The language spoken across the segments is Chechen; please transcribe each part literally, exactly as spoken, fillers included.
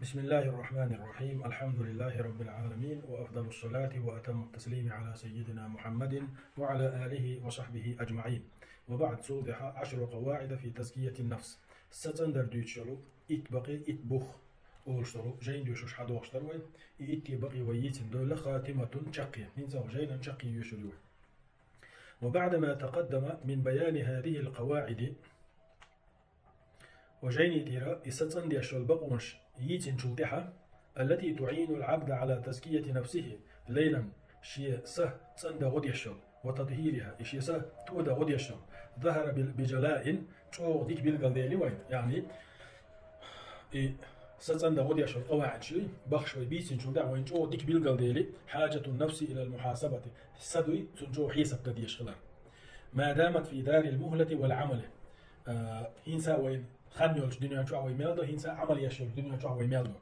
بسم الله الرحمن الرحيم. الحمد لله رب العالمين، وأفضل الصلاة وأتم التسليم على سيدنا محمد وعلى آله وصحبه أجمعين. وبعد، цул тӀехьа عشر قواعد في تزكية النفس. Са цӀандар дуьйцуш йолу итт бакъи, итт бух олуш долу жайна доьшуш хьадохуш дара вай. И итте бакъи вай йийцина дойла, خاتمة, чаккхе. ХӀинца вай жайнан чаккхе йоьшур ю вай. وبعدما تقدم من بيان هذه القواعد, Ва жайни тӀера и са цӀандеш йолу бакъонаш йийцинчул тӀаьхьа, التي تعين العبد على تزكية نفسه, лайлан шен са цӀандан гӀо деш йолу, وتطهيرها, и шен са тодан гӀо деш йолу, ظهر بال-, بجلاء, чӀогӀа дика билгалдели вайн, яъни и са цӀандан гӀо деш йолу къаваӀидаш, бахаш вай бийцинчул тӀаьхьа вайн чӀогӀа дика билгалдели, حاجة النفس إلى المحاسبة, са дуй цунна чӀогӀа хьесап дан дезаш хилар. ما دامت في دار المهلة والعمل. А, хӀинца вайн хан йолчу дуьнен чохь вай мел до, хӀинца Ӏамал еш йолчу дуьнен чохь вай мел до.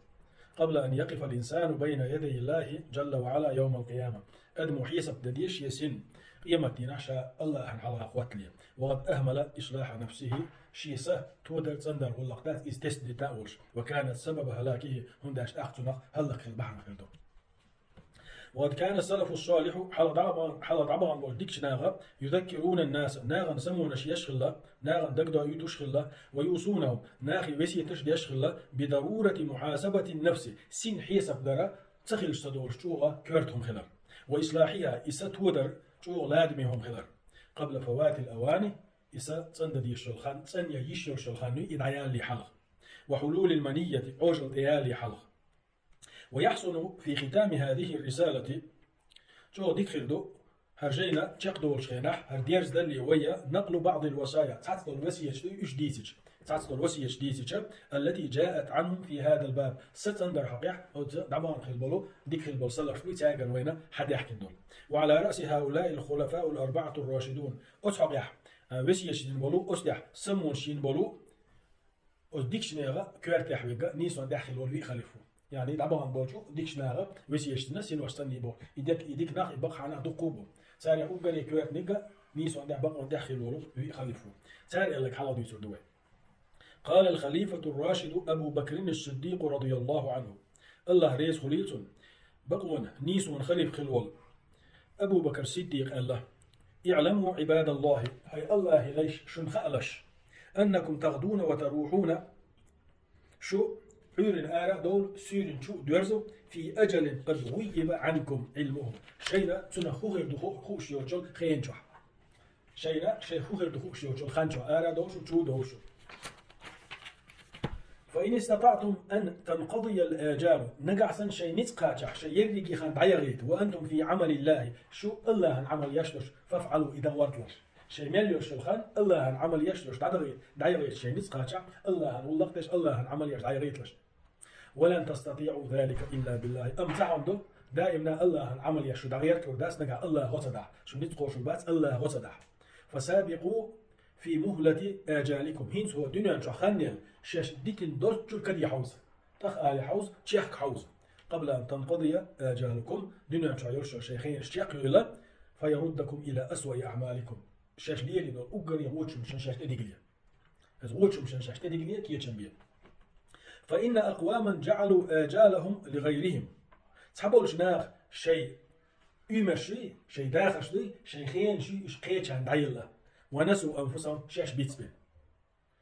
قبل أن يقف الإنسان بين يدي الله جل وعلا يوم القيامة. Адамо хьесап дан деза шен син къематдийнахь ша Аллахьан хьалха хӀоттале. وقد أهمل إصلاح نفسه, шен са тодар, цӀандар гӀуллакх дац иза тесна дита а волуш. وكانت سبب هلاكه, хӀунда аьлча тӀаккха цунах хӀаллакьхила бахьана хир ду. وقد كان السلف الصالح, хьалха дӀа-, хьалха дӀабахана болчу дикачу наха, يذكرون الناس, нахана самонаш еш хилла, нахана дагадоуьйтуш хилла, ويوصونهم, нахе весеташ деш хилла, بضرورة محاسبة النفس, син хьесап дар ца хилча ца долуш чӀогӀа коьрта хӀума хилар. وإصلاحها, и са тодар чӀогӀа ладаме хӀума хилар. قبل فوات الأوان, и са цӀандан дезаш йолу хан, цӀанъян йиш йолуш йолу хан ю и дӀаялале хьалха. وحلول المنية, Ӏожалла тӀеялале хьалха. ويحسن في ختام هذه الرسالة, чӀогӀа дика хир ду, хӀара жайна чекхдолучу хенахь, хӀара дерзадале вайна, نقل بعض الوصايا, цхьацдолу весеташ ду уьш дийцича, цхьацдолу весеташ дийцича, التي جاءت عنهم في هذا الباب, са цӀандар хьокъехь, оцу дӀабахана хила болу, дика хила болу салафаш буй, цаьргара вайна хьадаьхкина долу. وعلى رأس هؤلاء الخلفاء الأربعة الراشدون, оцу хьокъехь, а, весеташ дина болу, оцу тӀехь самонаш йина болу, Оцу дикачу нехан коьртехь верг нийсонан тӀехь хила волу виъ халифа ву. Яъни дӀабахана болчу дикачу наха весеташ дина, синош санна боху. И дика, и дика нах, и бакъ хьанах дуккха а бу. Царех уггаре коьртаниг нийсонан тӀехь, бакъонан тӀехь хила волу виъ халифа ву. Цара аьлларг хьалха дуьйцур ду вай. قال الخليفة الراشد أبو بكر الصديق رضي الله عنه. Аллах реза хуьлийла цунна. Бакъонан, нийсонан халифа хила волу Абу Бакр Сиддикъа аьлла: اعلموا عباد الله, хӀай Аллахьан лайш, шуна хаалаш, أنكم تغدون وتروحون, шу Ӏуьйранна ара а довлу, суьйранна чу а доьрзу, في أجل قد غيب عنكم علمه, шайна цунах хӀун хир ду ху-, хууш йоцучу хенан чохь. Шайна шайх хӀун хир ду хууш йоцучу хан чохь ара а довлу шу, чу а довлу шу. فإن استطعتم أن تنقضي الآجال, нагахь санна шайн ницкъ кхачахь, шайн ерриге хан дӀаяхийта, وأنتم في عمل الله, шу Аллахьан Ӏамал еш долуш, فافعلوا, и дан гӀорталаш. Шайн мел йолуш йолу хан Аллахьан Ӏамал еш долуш дӀадахийта, дӀаяхийта шайн ницкъ кхачахь, Аллахьан гӀуллакх деш, Аллахьан Ӏамал еш дӀаяхийталаш. ولن تستطيعوا ذلك إلا بالله. Амма цхьа хӀума ду, даимна Аллахьан Ӏамал еш шу дӀагӀерталур дац нагахь Аллах гӀо ца дахь. Шун ницкъ кхочур бац Аллах гӀо ца дахь. فسابقوا في مهلة آجالكم. ХӀинца хӀокху дуьнен чохь хан елла, шаьш дитина долччуьра каде хьовза. ТӀаккха али хьовза, чехка хьовза. قبل أن تنقضي آجالكم. Дуьнен чохь йолуш йолу шайн хенаш чекхйойла. فيردكم إلى أسوأ أعمالكم. Шаьш лелийна долу уггаре вочу хӀуманаш шаьш тӀедигале. Иза вочу хӀуманаш шаьш тӀедигале, кечам бе. فإن أقواما جعلوا آجالهم لغيرهم. Цхьаболчу наха шайн уьймарш шуй, шайн дахарш дуй, шайн хенаш шуй, уьш кхечарна дӀаелла. ونسوا أنفسهم, шаьш бицбина.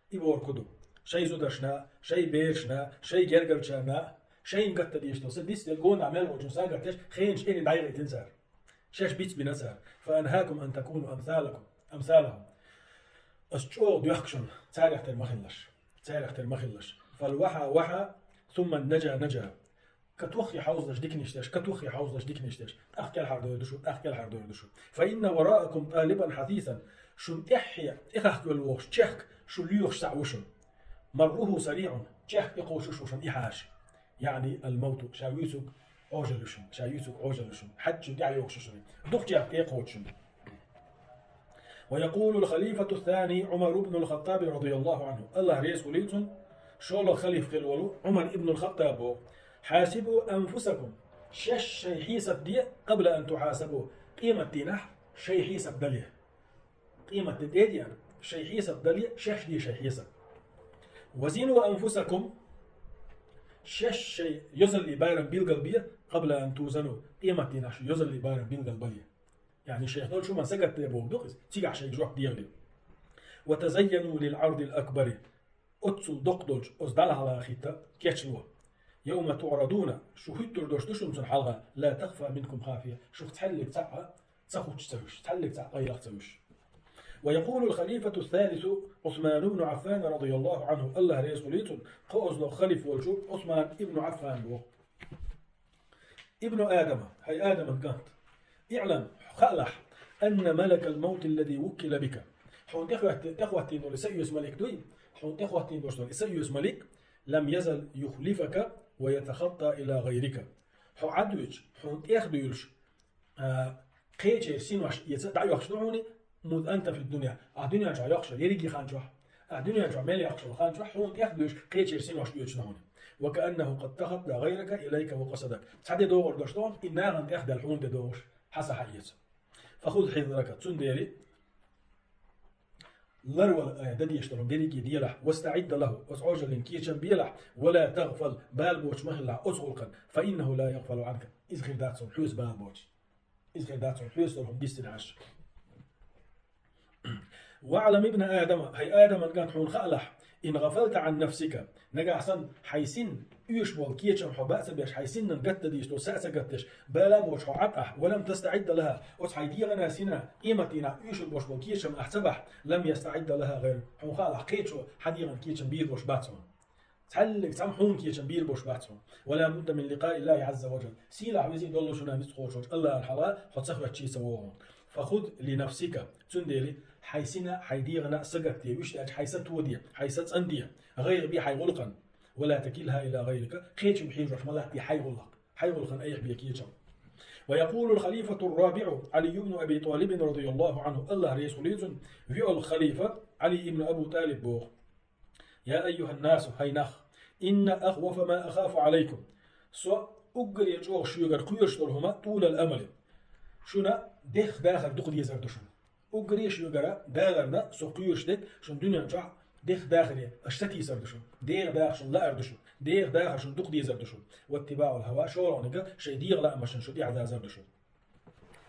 И бохург хӀун ду? Шайн зударшна, шайн берашна, шайн гергарчарна, шайна гатта дезаш долу са дицделла гонаха мел волчун са гатдеш, хенаш эни дӀайгӀийтина цара. Шаьш бицбина цара. فأنهاكم أن تكونوا أمثالكم, أمثالهم. Ас чӀогӀа доьхку шуна, царех тера ма хилалаш. Царех тера ма хилалаш. فالوحى وحى، ثم النجا نجا. Катоххе хьовзалаш диканаш деш, катоххе хьовзалаш диканаш деш. ТӀаккха кӀелхьардойр ду шу, тӀаккха кӀелхьардойр ду шу. فإن وراءكم طالبا حثيثا. Шун тӀаьххье, тӀехахкавелла вохуш чехка, шу лоьхуш схьа ву шун. مره سريع, чехка тӀекхочуш ву шун и хьаша. يعني الموت, ша вуьйцург Ӏожалла ю шуна, ша юьйцург Ӏожалла ю шуна. Хьаьдда шун тӀаьхьа йохуш ю шуна. Дукха чехка тӀекхочу шуна. ويقول الخليفة الثاني عمر بن الخطاب رضي الله عنه. Аллах реза хуьлийла цунна, шолгӀа халифа хила волу Ӏумар ибн ал-Хаттаб боху: حاسبوا أنفسكم. Шаьш шайн хьесап де, قبل أن تحاسبوا. Къематдийнахь шайн хьесап дале. Къематде тӀедеана, шайн хьесап дале, шаьш де шайн хьесап. وزنوا أنفسكم. шаьш шайн йозаллин барам билгалбе, قبل أن توزنوا, къематдийнахь шун йозаллин барам билгалбале. Яъни шайх долчу ма сагатде боху дукъ иза, цигахь шайга жоп дегӀале. وتزينوا للعرض الأكبر. Оццул доккха долчу оцу дӀалахьалахита кечло. يوم تعرضون, шу хӀуьттур долуш ду шуна цунна хьалха, لا تخفى منكم خافية, шух цхьаьллиг цхьаъ ца хуччу ца вуьш, цхьаьллиг цхьаъ къайлах ца вуьш. ويقول الخليفة الثالث عثمان بن عفان رضي الله عنه, Аллах реза хуьлийла цунна, кхоазло халифа волчу Ӏусман ибн Ӏаффан боху. ابن آدم, хӀай Адаман кӀант, اعلم, хаалахь, أن ملك الموت الذي وكل بك. Хьуна тӀехӀотти-, тӀехӀоттийна долу и са оьсу малик дуй, хьуна тӀехӀоттийна долуш долу и са оьсу малик, لم يزل يخلفك ويتخطى إلى غيرك. Хьо Ӏад вуьтуш, хьуна тӀех дуьйлуш, а, кхечеран синош эца дӀайохкуш ду хьуна, مذ أنت في الدنيا. Ахь дуьнен чохь йоккхуш йолу ерриге хан чохь. Ахь дуьнен чохь мел йоккхуш йолу хан чохь хьуна тӀех дуьйлуш кхечеран синош оьцуш ду хьуна. وكأنه قد تخطى غيرك إليك وقصدك. Цхьа де догӀур долуш ду хьуна, и нахана тӀех даьлла хьуна де догӀуш, хьан са хьаэца. فخذ حذرك, цундела ларвала, э, дан дезаш долу дерриге делахь, واستعد له, оцу Ӏожаллин кечам белахь, ولا تغفل, бала боцуш ма хилалахь оцу гӀуллакхана, فإنه لا يغفل عنك, иза хир дац хьуна хьоьца бала боцуш. Иза хир дац хьуна хьоьца долу хӀума дистина Ӏаш. واعلم ابن آدم, хӀай Адаман кӀант, хьуна хаалахь, إن غفلت عن نفسك, нагахь санна хьайн син оьшуш болу кечам хьо бан ца беш, хьайн синнан гатдан дийш долу са а ца гатдеш, бала боцуш хьо Ӏад ахь, ولم تستعد لها, оцу хьайн дегӀана, сина, къематдийнахь оьшур болуш болу кечам ахь ца бахь, لم يستعد لها غيرك. Хьуна хаалахь, кхечо хьан дегӀан кечам бийр болуш бац хьуна. Цхьаьллиг цхьамма хьуна кечам бийр болуш бац хьуна. ولا بد من لقاء الله عز وجل. Сийлахь везий доллушна мицкъ кхочуш Аллахьан хьалха хьо ца хоьттуш ца вогӀу. فخذ لنفسك. Цундела хьайн сина, хьайн дегӀана сагатде, вуьш даьлча хьайн са тоде, хьайн са цӀанде, гӀайгӀа бе хьайн гӀуллакхана. ولا تكلها إلى غيرك. Кхечунна хьежош ма латтаде хьайн гӀуллакх. Хьайн гӀуллакхана айхьа бе кечам. ويقول الخليفة الرابع علي بن أبي طالب رضي الله عنه, Аллах реза хуьлийла цунна, виъал халифа Ӏали ибн Абу ТӀалиб боху: يا أيها الناس, хӀай нах, إن أخوف ما أخاف عليكم. Со уггаре чӀогӀа шуьгара кхоьруш долу хӀума طول الأمل. Шуна дехха дахар дукха дезар ду шуна. Уггаре шуьгара дахарна со кхоьруш дерг шуна дуьнен чохь дехха дахаре аша сатийсар ду шуна. ДегӀан дахар шуна лаар ду шуна. ДегӀан дахар шуна дукха дезар ду шуна. واتباع الهوى, шолгӀаниг шайн дегӀан лаамашна шу тӀаьхьадазар ду шуна.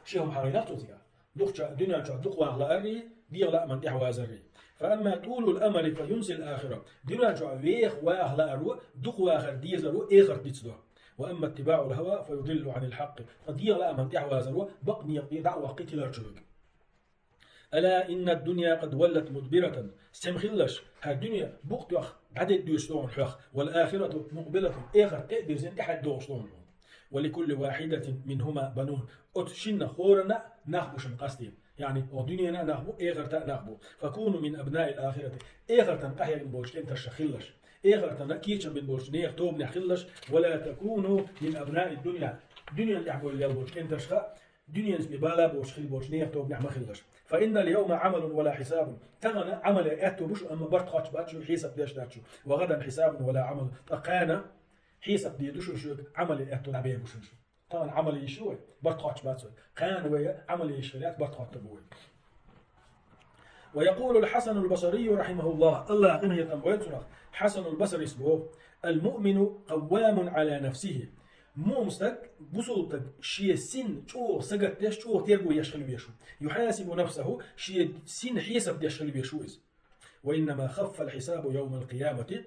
Ши хӀума хьахийнарх цо цигахь. Дукхача дуьнен чохь дукха ваха лааррий, дегӀан лааман тӀаьхьавазаррий. فأما طول الأمل فينسي الآخرة. Дуьнен чохь веха ваха лааро, дукха вахар дезаро эхарт дицдо. وأما اتباع الهوى فيضل عن الحق. Ткъа дегӀан лааман тӀаьхьавазаро бакъ некъа тӀе дӀа а ваккхий тилар чу вуьгу. ألا إن الدنيا قد ولت مدبرة. Сема хилалаш, хӀара дуьне букъ тоьхна дӀадедда доьшуш ду хьуна хьох. والآخرة مقبلة, эхарт тӀе а бирзина тӀаьхьа догӀуш ду хьуна. ولكل واحدة منهما بنون. Оцу шинна хӀоранна а нах бу шуна къастийна. Яъни, оха дуьненан а нах бу, эхартан а нах бу. فكونوا من أبناء الآخرة. Эхартан къахьегна болчу кӀенташха хилалаш. Эхартана кечам бина болчу нехан тобанехь хилалаш. ولا تكونوا من أبناء الدنيا. Дуьненан тӀехь бовла лелла болчу кӀенташха, дуьненца бен бала боцуш хила болчу нехан тобанехь ма хилалаш. فإن اليوم عمل ولا حساب. Тахана Ӏамале аьтто бу шу, амма барт хоттуш бац шу, хьесап деш дац шу. وغدا حساب ولا عمل. Ткъа кхана хьесап дийр ду шу шуьга, Ӏамале аьтто дӀабер бу шуна шу. Тахана Ӏамал йиш ю вай, барт хоттуш бац вай. Кхана вай Ӏамал йиш хир яц, барт хоттур бу вай. ويقول الحسن البصري رحمه الله, Аллах къинхетам бойла цунах, Хьасанул Басрис боху: المؤمن قوام على نفسه. Муъмин стаг, бусулба стаг шен син чӀогӀа сагатдеш, чӀогӀа терго еш хила везаш ву. يحاسب نفسه, шен син хьесап деш хила везаш ву иза. وإنما خف الحساب يوم القيامة.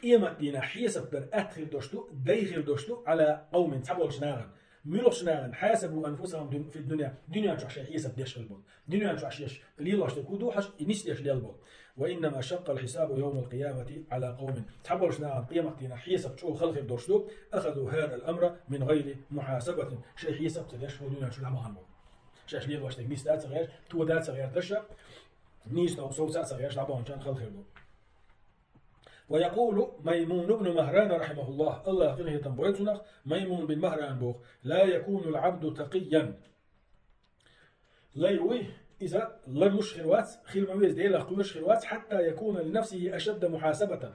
Къематдийнахь хьесап дар атта хир долуш ду, дай хир долуш ду, على قوم, цхьаболчу нахана. Муьлхачу нахана, حاسبوا أنفسهم في الدنيا, дуьнен чохь шайн хьесап деш хила болу. Дуьнен чохь шаьш лелош дерг хӀун ду, хьажа, и нисдеш лелла болу. وإنما شق الحساب يوم القيامة على قوم. Цхьаболчу нахана къематдийнахь хьесап чӀогӀа хала хир долуш ду, أخذوا هذا الأمر من غير محاسبة. Шайн хьесап ца деш, хӀара дуьнен чу дӀабахана болу. Шаьш лелош дерг нисда а ца гӀерташ, тода а ца гӀерташ, нийса тӀе совца а ца гӀерташ дӀабаханчарна хала хир ду. ويقول ميمون بن مهران رحمه الله, Аллах къинхетам бойла цунах, Маймун бин Махран боху: لا يكون العبد تقيا. Лай вуй, иза ларлуш хир вац, хила ма веза, Делах кхоьруш хир вац, حتى يكون لنفسه أشد محاسبة.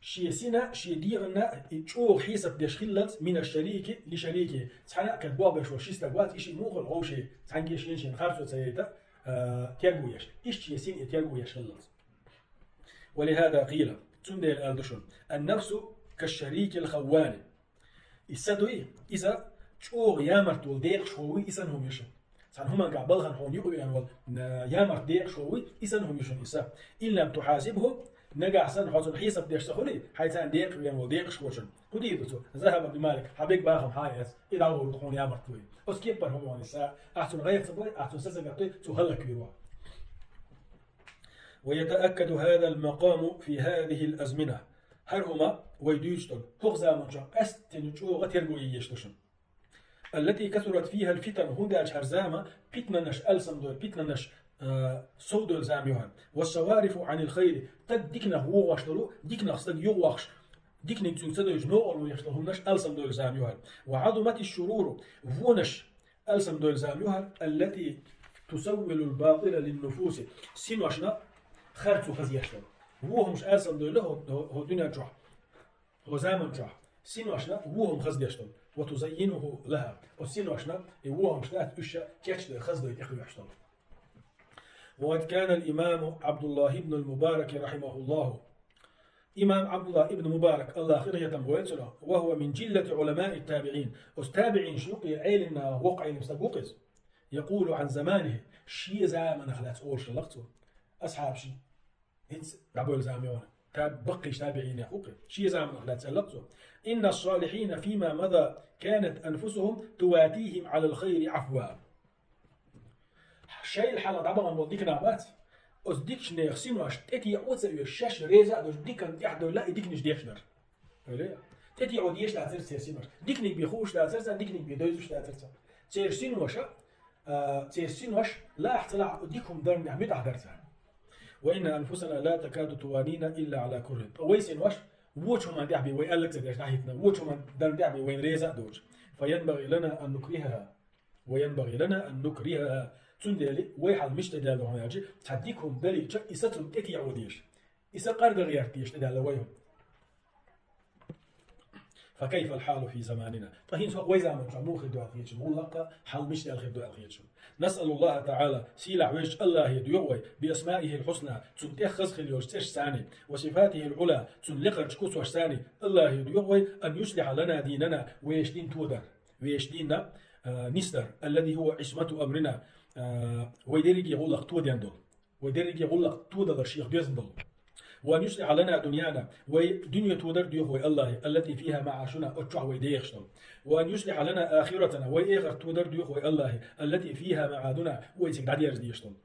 Шен сина, шен дегӀана и чӀогӀа хьесап деш хиллалц, من الشريك لشريكه. Цхьана а кхетта болх беш волу ши стаг вац, и шиъ муха хила вовший, цхьаьнгге шен-шен харцо ца яйта, а, терго еш. Иштта шен син и терго еш хиллалц. ولهذا قيل, цундела аьлла ду шуна: النفس كالشريك الخوان. И са дуй, иза чӀогӀа ямарта волу декъашхо вуй, и санна хӀума ю шуна. Цхьана хӀумангахь балхана хьуна юкъавеана волу, а, ямарта декъашхо вуй, и санна хӀума ю шуна и са. إن لم تحاسبه, нагахь санна хьо цунна хьесап деш ца хуьлий, хьайца декъавеана волу декъашхочунна. ХӀун дийр ду цо? ذهب بمالك, хьан беган бахам хьа а эцна, и дӀагӀур ду хьуна ямарта вуй. Оцу кепара хӀума ю хьуна и са. Ахь цунна гӀайгӀа ца бой, ахь цунна са ца гатдой, цо хӀаллаквийр ву. ويتأكد هذا المقام في هذه الأزمنة. ХӀара хӀума вай дуьйцуш долу хӀокху заманчохь къаьсттина чӀогӀа терго е езаш ду шуна. التي كثرت فيها الفتن, хӀунда аьлча хӀара зама питанаш алсамдойла, питанаш, а, совдойла зама ю хӀара. والصوارف عن الخير, стаг диканах вогӀуш долу, диканах стаг юхавоккхуш, диканиг цуьнга ца девзаш новкъарло еш долу хӀуманаш алсамдойла зама ю хӀара. وعظمت الشرور, вонаш алсамдойла зама ю хӀара, التي تسول الباطل للنفوس, синошна харцо хаза еш долу. Вон хӀумаш алсамдойла хӀо, хӀо, хӀо дуьнен чохь, хӀо заман чохь, синошна вон хӀума хаза деш долу. وتزينه لها, оцу синошна и вон хӀумаш дац, уьш ша кечдой, хаза дой тӀекхоьхьуш долу. وقد كان الإمام عبد الله بن المبارك رحمه الله Имам Абдулла ибн Мубарак, Аллах къинхетам бойла цунах, وهو من جلة علماء التابعين. Оцу табиӀинаш юкъе Ӏелим нахах воккха Ӏелим стаг ву-кх иза. يقول عن زمانه, шен заманах лаьцна олуш хилла-кх цо. Асхьабаш хӀинца дӀабевлла зама ю хьуна. Таб-, баккхийчу табиӀинех ву-кх иза. Шен заманах лаьцна аьлла-кх цо: إن الصالحين فيما مضى كانت أنفسهم تواتيهم على الخير عفوا. Шайл хьалха дӀабахана болу дика нах бац. Оцу дикачу нехан синош тӀетеӀо ца оьшу, шаьш реза а долуш, диканна тӀаьхьадевлла и диканаш деш дара. Хьоьлий? ТӀетеӀо дезаш дацара церан синош. Диканиг бен хууш дацара царна, диканиг бен девзаш дацара царна. Церан синоша, а, церан синош лахь ца лахь дика хӀума дарна тӀехь муьтӀахь дара царна. وإن أنفسنا لا تكاد توانينا إلا على كره. Ткъа вай синош вочу хӀуманна тӀехь бен вай аьлларг ца деш дӀахӀиттина, вочу хӀуманна дарна тӀехь бен вайна реза а доцуш. فينبغي لنا أن نكرهها. وينبغي لنا أن نكرهها. Цундела вай хьал мича тӀедаьлла ду хьуна аьлча, цхьа дика хӀума далийча, и са цунна тӀетеӀо дезаш, и са къаргагӀерта дезаш тӀедаьлла вай хӀума. فكيف الحال في زماننا؟ Ткъа хӀинца хӀокху вай заман чохь муха хир ду аьлла хеташ, гӀуллакха хьал мича даьлла хир ду аьлла хеташ. نسأل الله تعالى, сийлахь везачу Аллахе доьху вай, بأسمائه الحسنى, цунна тӀех хаза хила йолчу цӀерашца, وصفاته العلى, цунна лекхарчу куцошца, Аллахе доьху вай, أن يصلح لنا ديننا, вешан дин тодар. Вешан дин, а, нисдар, الذي هو عصمة أمرنا, а, вай дерриге гӀуллакх тоден долу. Вай дерриге гӀуллакх тодалар шех доьзна долу. وأن يصلح لنا دنيانا, вай дуьне тодар доьху вай Аллахе, التي فيها معاشنا, оцу чохь вай дехаш долу. وأن يصلح لنا آخرتنا, вай эхарт тодар доьху вай Аллахе, التي فيها معادنا, вай цига дӀадерза дезаш долу.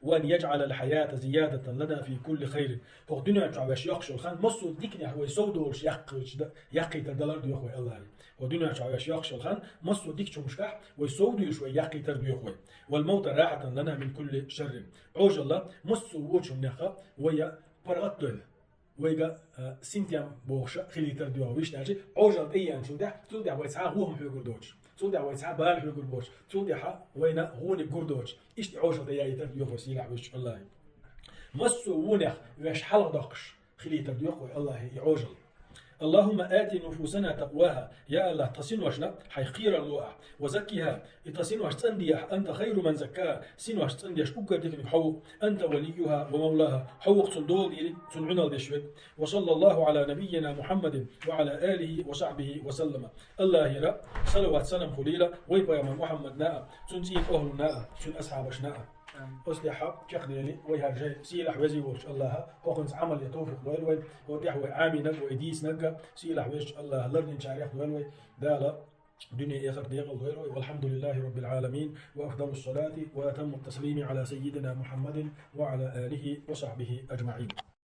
وأن يجعل الحياة زيادة لنا في كل خير. ХӀокху дуьнен чохь ваьш йоккхуш йолу хан массо а диканехь вай совдолуш яккхийтар далар доьху вай Аллахе. ХӀокху дуьнен чохь ваьш йоккхуш йолу хан массо а дикачу хӀуманашкахь вай совдуьйлуш вай яккхийтар доьху вай. والموت راحة لنا من كل شر. Ӏожалла массо а вочу хӀуманех вай паргӀат а дойла. Вайга, а, синтем бохуш хилийтар доьху вай. Иштта аьлча, Ӏожалла тӀееанчул тӀехь, цул тӀехь вай цхьа а гӀо хӀума хьоьгур доцуш. Цул тӀехь вай цхьа а бала хьоьгур боцуш. Цул тӀехь вайна гӀониг гур доцуш. Иштта Ӏожалла тӀеяийтар доьху вай сийлахь везачу Аллахе. Массо а вонех ваьш хьалха доккхуш хилийтар доьху вай Аллахе и Ӏожалла. اللهم آت نفوسنا تقواها. Я Аллах, тхан синошна хьайх кхерар ло ахь. وزكها, и тхан синош цӀандехьа, أنت خير من زكاها, синош цӀандеш уггар диканиг хьо ву, أنت وليها ومولاها, хьо ву-кх цуьнан дола дийриг, цуьнан Ӏуьналла деш верг. وصلى الله على نبينا محمد وعلى آله وصحبه وسلم. Аллахера салават-салам хуьлийла вай пайхамар Мухьаммадна а, цуьнан цӀийнан охӀлунна а, цуьнан асхьабашна а. Оцу тӀехь чекхдели вай хӀара жай. Сийлахь везаш волчу Аллаха хӀокхуьнца Ӏамал ян товфикъ лойла вай, хӀокху тӀехь вай Ӏамийнарг, вай дийцинарг а, сийлахь везачу Аллаха лардинчарех лойла вай. Дала дуьне-эхарт декъал дойла вай. والحمد لله رب العالمين، وأفضل الصلاة وأتم التسليم على سيدنا محمد وعلى آله وصحبه أجمعين.